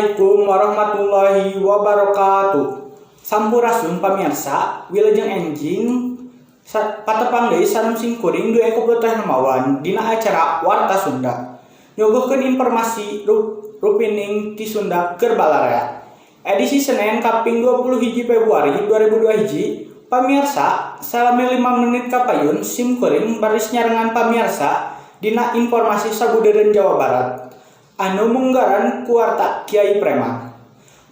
Assalamualaikum warahmatullahi wabarakatuh. Sampurasun pamirsa, wilujeng enjing patepang deui sareng simkuring Dwi Eko Putra Hermawan dina acara Warta Sunda. Nyuguhkeun informasi rupining ti Sunda keur balarea. Edisi Senin kaping 21 Februari 2021. Pamirsa, salami 5 menit kapayun simkuring baris nyarengan pamirsa dina informasi sabudeureun Jawa Barat anu munggaran ku warta Kiai Preman.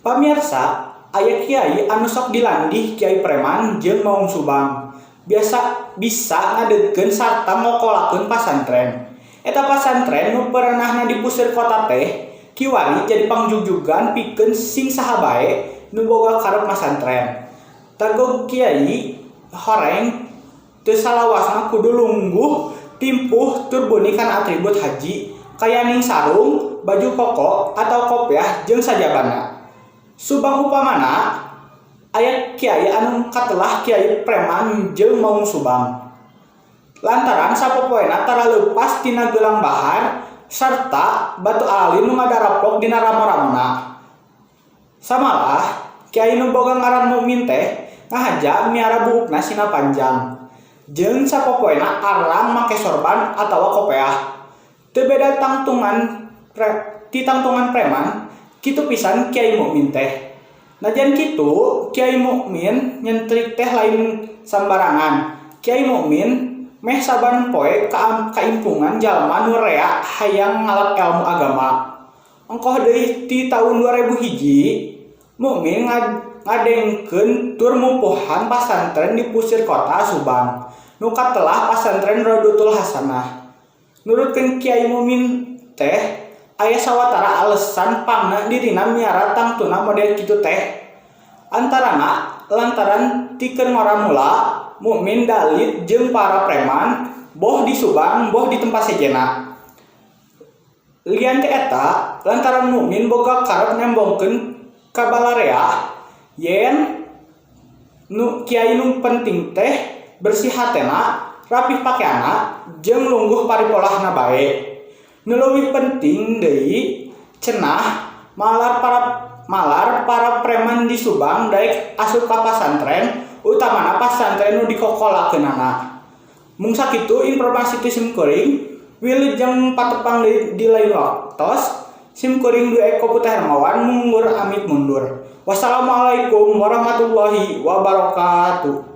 Pamirsa, aya kiai anu sok dilandih Kiai Preman jeung Maung Subang. Biasa bisa ngadegkeun sarta ngokolakeun pasantren. Eta pasantren nu perenahna di puseur kota teh kiwari jadi pangjugjugan pikeun sing saha bae nu boga karep masantren. Tagog kiai horeng teu salawasna kudu lungguh timpuh tur buni kana atribut haji kayaning sarung, baju koko atau kopiah jeung sajabana. Subang upamana aya kiai anu katelah Kiai Preman jeung Maung Subang. Lantaran sapopoena tara leupas tina gelang bahar sarta batu alalin nu ngadaraplok dina ramo-ramona. Samalah kiai nu boga ngaran Mukmin teh ngahaja miara buukna sina panjang. Jeung sapopoena arang make sorban atawa kopeah. Teu beda tangtungan ti tangtungan preman, kitu pisan Kiai Mukmin teh. Najan kitu, Kiai Mukmin nyentrik teh lain sambarangan. Kiai Mukmin meh saban poe kaimpungan jalma nu rea hayang ngalap elmu agama. Ongkoh deui ti taun 2001, Mukmin ngadegkeun tur mupuhan pasantren di puseur kota Subang nu katelah Pasantren Roudhotul Hasanah. Nurutkeun Kiai Mukmin teh aya sawatara alesan pangna dirina miara tangtuna model kitu teh. Antarana lantaran ti keur ngora mula Mukmin dalit jeung para preman boh di Subang boh di tempat sejenna. Lian ti eta, lantaran Mukmin boga karep nembongkeun ka balarea yen nu kiai nu penting teh bersih hatena, rapih pakeanna, jeung lungguh paripolahna bae. Nu leuwih penting deui, cenah malar para preman di Subang daek asup ka pasantren, utamana pasantren nu dikokolakeunana. Mung sakitu informasi ti simkuring, wilujeng patepang deui di lain waktos. Simkuring Dwi Eko Putra Hermawan mundur amit mundur. Wassalamualaikum warahmatullahi wabarakatuh.